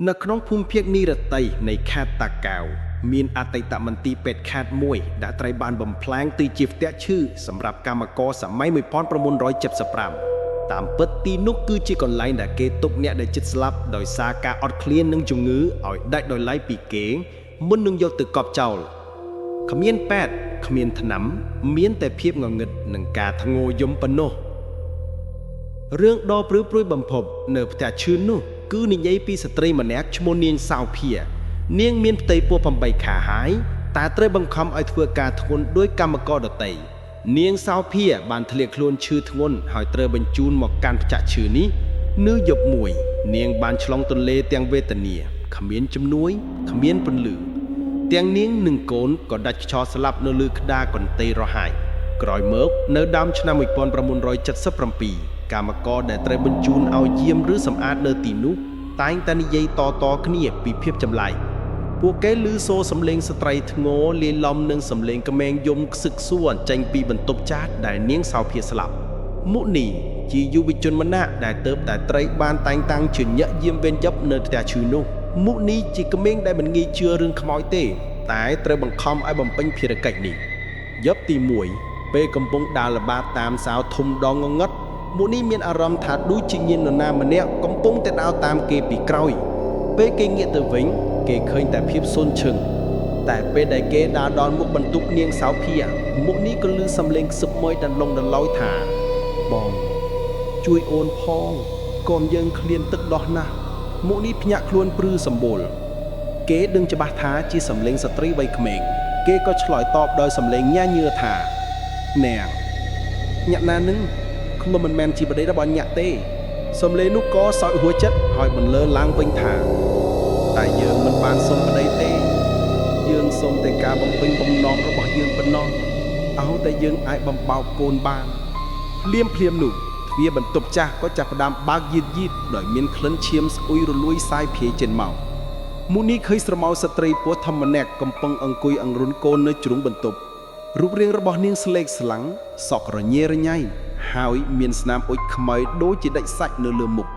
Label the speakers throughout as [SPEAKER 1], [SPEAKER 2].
[SPEAKER 1] នៅក្នុងភូមិភាគនិរតីនៃខេត្តតាកែវមានអតីតមន្ទីរពេទ្យខេត្តមួយដែលត្រូវបានបំផ្លាញទៅជាផ្ទះឈើសម្រាប់កម្មករសម័យ1975តាមពិតទីនោះគឺជាកន្លែងដែលគេទុកអ្នកដែលជិតស្លាប់ដោយសារការអត់ឃ្លាននិងជំងឺឲ្យដាច់ដោយឡែកពីគេមុននឹងយកទៅកប់ចោលគ្មានពេទ្យគ្មានថ្នាំមានតែភាពងងឹតនិងការធ្ងោយំប៉ុណ្ណោះ រឿងដ៏ព្រឺព្រួយបំផុតនៅផ្ទះឈឿននោះគឺនិយាយពីស្ត្រីម្នាក់ឈ្មោះនាងសៅភានាងមានផ្ទៃពោះ8ខែហើយតែត្រូវបង្ខំឲ្យធ្វើការធ្ងន់ដោយកម្មករដទៃនាងសៅភាបានធ្លាក់ខ្លួនឈឺធ្ងន់ហើយត្រូវបញ្ជូនមកកាន់ផ្ចាក់ឈឺនេះនៅយប់មួយ នាងបានឆ្លងទន្លេទាំងវេទនាគ្មានជំនួយគ្មានពន្លឺទាំងនាងនិងកូនក៏ដាច់ខ្យល់ស្លាប់នៅលើក្តារកន្ទេលរហ័យ ក្រោយមកនៅដើមឆ្នាំ1977កម្មករដែលត្រូវបញ្ជូនឲ្យយាមឬសម្អាតនៅទីនោះតែងតែនិយាយតៗគ្នាពីភាពចម្លែកពួកគេឮសូរសំឡេងស្ត្រីធ្ងរលាយឡំនឹងសំឡេងក្មេងយំខ្សឹកសួរចេញពីបន្ទប់ចាស់ដែលនាងសោភាស្លាប់មុនីជាយុវជនម្នាក់ដែលទើបតែត្រូវបានតែងតាំងជាញាក់យាមវេនយប់នៅផ្ទះឈឺនោះមុនីជាក្មេងដែលមិនងាយជឿរឿងខ្មោចទេតែត្រូវបង្ខំឲ្យបំពេញភារកិច្ចនេះ យប់ទី1ពេលកំពុងដើរល្បាតតាមសោធំដងងងឹតពួកនេះមានអារម្មណ៍ថាដូចជាមាននរណាម្នាក់កំពុងតែដើរតាមគេពីក្រោយពេលគេងាកទៅវិញគេឃើញតែភាពសូន្យឈឹងតែពេលដែលគេដើរដល់មុខបន្ទប់នាងសៅភាមុខនេះក៏ឮសំឡេងខ្សឹបមួយដន្លងដន្លោយថាបងជួយអូនផងកូនយើងឃ្លានទឹកដោះណាស់មុខនេះភ្ញាក់ខ្លួនព្រឺសម្បូល គេដឹងច្បាស់ថាជាសម្លេងស្ត្រីវ័យក្មេងគេក៏ឆ្លើយតបដោយសម្លេងញ៉ាញឿថានាងអ្នកណានឹងខ្ញុំមិនមែនជាប្តីរបស់អ្នកទេសម្លេងនោះក៏សោយហួចចិត្តហើយបន្លឺឡើងវិញថាតែយើងមិនបានសុំប្តីទេយើងសុំតែការបំពេញបំណងរបស់យើងប៉ុណ្ណោះឲ្យតែយើងអាចបំបោកកូនបានភ្លាមភ្លាមនោះទ្វារបន្ទប់ចាស់ក៏ចាប់ផ្ដើមបើកយឺតយឺតដោយមានក្លិនឈាមស្អុយរលួយសាយភាយចេញមក មុនីឃើញស្រមោលស្ត្រីពោះធម្មម្នាក់កំពុងអង្គុយអង្រុនកូននៅជ្រុងបន្ទប់រូបរាងរបស់នាងស្លេកស្លាំងសក់រញ៉េរញ៉ៃហើយមានស្នាមអុចខ្មៅដូចជាដាច់សាច់នៅលើមុខ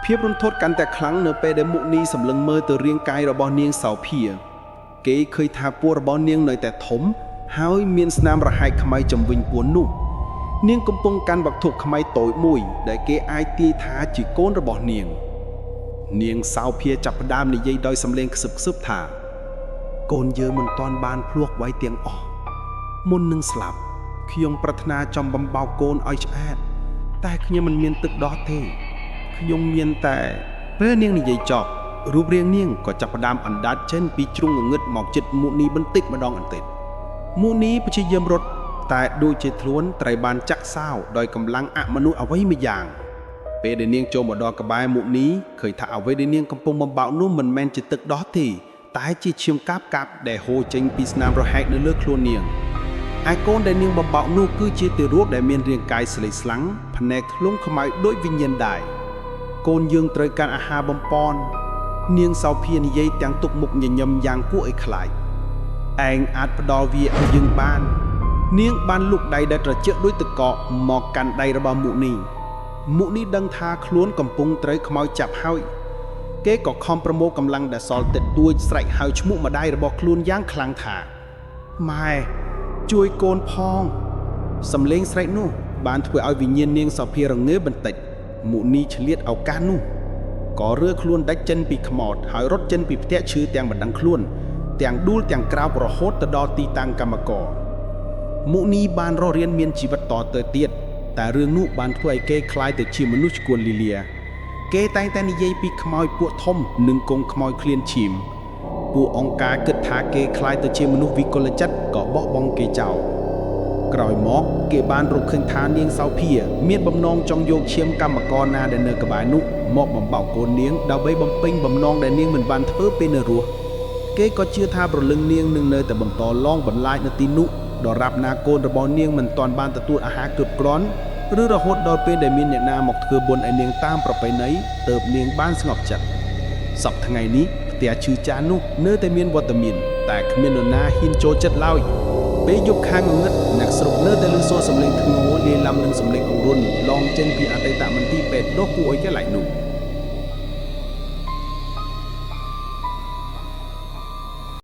[SPEAKER 1] ភាពរន្ធត់កាន់តែខ្លាំងនៅពេលដែលមុនីសម្លឹងមើលទៅរាងកាយរបស់នាងសោភាគេឃើញថាពោះរបស់នាងនៅតែធំហើយមានស្នាមរហែកខ្មៅចំវិញពោះនោះនាងកំពុងកាន់វត្ថុខ្មៅតូចមួយដែលគេអាចទាយថាជាកូនរបស់នាង នាងសោភាចាប់ផ្ដើមនិយាយដោយសំឡេងខ្សឹបខ្សឹបថាកូនយើងមិនទាន់បានភ្លោះໄວទាំងអស់មុននឹងស្លាប់ខ្ញុំប្រាថ្នាចង់បំបោកកូនឲ្យឆ្អែតតែខ្ញុំមិនមានទឹកដោះទេខ្ញុំមានតែពេលនាងនិយាយចប់រូបរាងនាងក៏ចាប់ផ្ដើមអណ្ដាតចេញពីជ្រុងងងឹតមកចិត្តមុនីបន្តិចម្ដងបន្តិចមុនីព្យាយាមរត់តែដូចជាខ្លួនត្រូវបានចាក់សោដោយកម្លាំងអមនុស្សអ្វីមួយយ៉ាង ពេលដែលនាងចូលមកដល់ក្បែរមុនីឃើញថាអ្វីដែលនាងកំពុងបំបោកនោះមិនមែនជាទឹកដោះទេតែជាឈាមកាប់កាប់ដែលហូរចេញពីស្នាមរហែកនៅលើខ្លួននាងឯកូនដែលនាងបំបោកនោះគឺជាទារកដែលមានរាងកាយស្លេកស្លាំងភ្នែកធ្លុងខ្មៅដូចវិញ្ញាណដែរកូនយើងត្រូវការអាហារបំពន់នាងសោភានិយាយទាំងទុកមុខញញឹមយ៉ាងគួរឲ្យខ្លាចឯងអាចផ្ដល់វាឲ្យយើងបាននាងបានលូកដៃដែលត្រជាក់ដូចទឹកកកមកកាន់ដៃរបស់មុនី មុនីដឹងថាខ្លួនកំពុងត្រូវខ្មោចចាប់ហើយគេក៏ខំប្រមូលកម្លាំងដែលសល់តិចតួចស្រែកហៅឈ្មោះម្ដាយរបស់ខ្លួនយ៉ាងខ្លាំងថាម៉ែជួយកូនផងសំឡេងស្រែកនោះបានធ្វើឲ្យវិញ្ញាណនាងសោភារងើបន្តិចមុនីឆ្លៀតឱកាសនោះក៏រើខ្លួនដាច់ចេញពីខ្មោចហើយរត់ចេញពីផ្ទះឈឺទាំងមិនដឹងខ្លួនទាំងដួលទាំងក្រោករហូតទៅដល់ទីតាំងកម្មករ មុនីបានរស់រានមានជីវិតតទៅទៀតតែរឿងនោះបានធ្វើឲ្យគេคล้ายទៅជាមនុស្សឈួនលីលាគេតែងតែនិយាយពីខ្មោចពួកធំនិងកងខ្មោចឃ្លានឈាមពួកអង្គការគិតថាគេคล้ายទៅជាមនុស្សវិកលចិត្តក៏បោះបង់គេចោលក្រោយមកគេបានរកឃើញថានាងសោភាមានបំណងចង់យកឈាមកម្មករណាដែលនៅក្បែរនោះមកបំបោកកូននាងដើម្បីបំពេញបំណងដែលនាងមិនបានធ្វើពេលនៅរស់ គេក៏ជឿថាប្រលឹងនាងនឹងនៅតែបន្តឡងបន្លាចនៅទីនោះដរាបណាកូនរបស់នាងមិនទាន់បានទទួលអាហារគ្រប់គ្រាន់ឬរហូតដល់ពេលដែលមានអ្នកណាមកធ្វើបុណ្យឲ្យនាងតាមប្រពៃណីទើបនាងបានស្ងប់ចិត្តសប្តាហ៍ថ្ងៃនេះផ្ទះឈឺចាស់នោះនៅតែមានវត្តមានតែគ្មាននរណាហ៊ានចូលចិត្តឡើយពេលយប់ខាងងងឹតអ្នកស្រុកនៅតែឮសូរសំឡេងធ្ងោលាយឡំនឹងសំឡេងអង្រុនឡងចេញពីអតីតមន្ទីរពេទ្យដ៏គួរឲ្យកលែងនោះ។